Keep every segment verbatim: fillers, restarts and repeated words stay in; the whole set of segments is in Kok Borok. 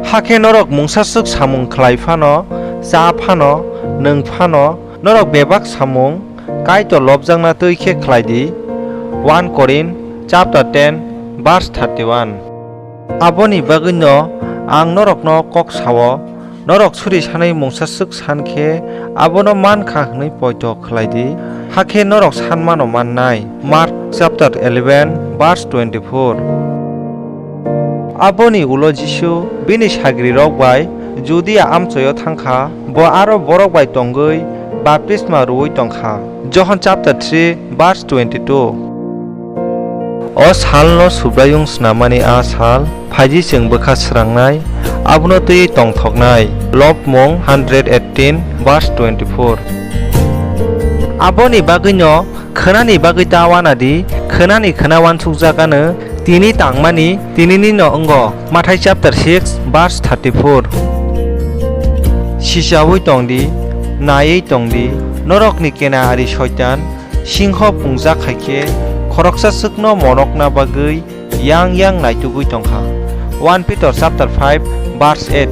Hakhe norok mungsaswk samung khlai phano, cha phano, nwng phano, norok bebak samung Kaitor lobjakna twi khe khlai di. One Korinth chapter ten verse thirty-one. Aboni bagwino ang norokno kok sao, norok suri sanwi mungsaswk san khe abono man kha hwnwi poito khlai di, hakhe norok sanmano mannai. Mark chapter eleven verse twenty-four. Aboni ulo Jisu bini sagrirok bai Judia amchoio thang kha, bo aro borok bai tongwi baptisma rwui tong kha. Johon chapter three verse twenty-two. O salno Subraiyung snamani a sal phaidi chwng bwkha srangnai, abono twiwi tongthoknai. Lobmung hundred eighteen verse twenty-four. Aboni bagwino khwnani bagwi ta uana di, khwnani khwna uansukjak anw, tini tangmani tininino wngo. Mathai chapter six verse thirty-four. Sichaui tong di, naiwi tong di, norokni kena ari Soitan singho pungjak hai khe khoroksa swkno monokna bagwi yang yang naitugwi tong kha. One Peter chapter five verse eight.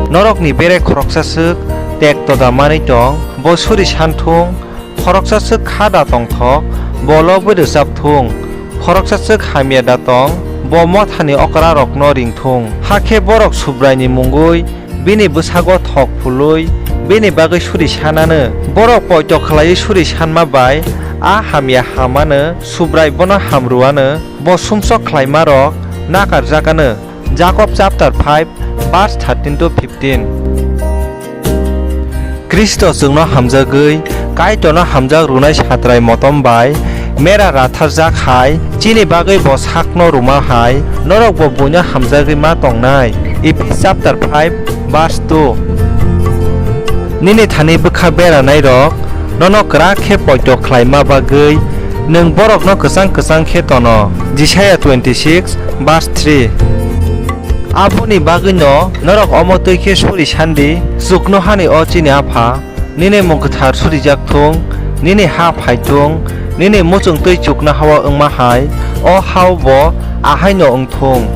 Norokni bere khoroksa swk tek toda manwi tong, bo suri san thung, khoroksa swk kha da tong thok, bo lobwi rwchap thung, khoroksa swk hamya da tong, bo mothani okrarokno ring thung. Hakhe borok Subraini mungwi bini bwsago thok phulwi bini bagwi suri san anw. Borok poito khlaiwi suri sanma bai a hamya ham anw, Subrai bono ham rw anw, bo sumsok khlaimarok nakarjak anw. Jakob chapter five verse thirteen to fifteen. Khristo chwngno hamjagwi Kaitorno hamjak rwnai satrai motom bai mera ratharjak hai, chini bagwi bo sakno rwma hai, norokbo buino hamjagwi ma tongnai. Ephis chapter five verse two. Nini thani bwkha beranairok nono kwrak khe poito khlaima bagwi nwng borokno kwchang kwchang khe tono. Jisaiya twenty-six verse three. Aboni bagwino norok omo twi khe suri sandi, chuknohani o chini Apha, nini mung kwthar surijak thung, nini ha phai thung, nini muchung twi chuknoha-o wngma hai o ha-o bo ahaino wng thung.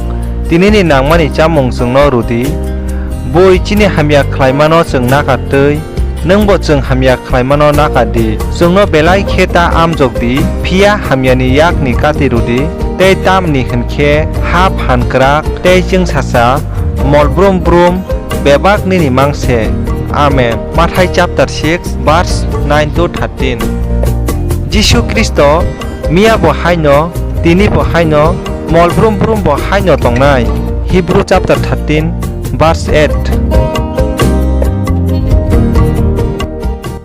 Tinini nangmani chamung chwngno rw di. Bui chini hamya khlaimano chwng nakar twi, nwngbo chwng hamya khlaimano nakar di. Chwngno belai khe ta amjok di, phiya hamyani yakni kati rw di. Tei tamni hwn khe ha phan kwrak tei chwngsacha, mol brum brum bebak nini mang se. Amen. Mathai chapter six verse nine to thirteen. Jisu Khristo miya bo haino, tini bo haino, mol brum brum bo haino tongnai. Hebrew chapter thirteen verse eight.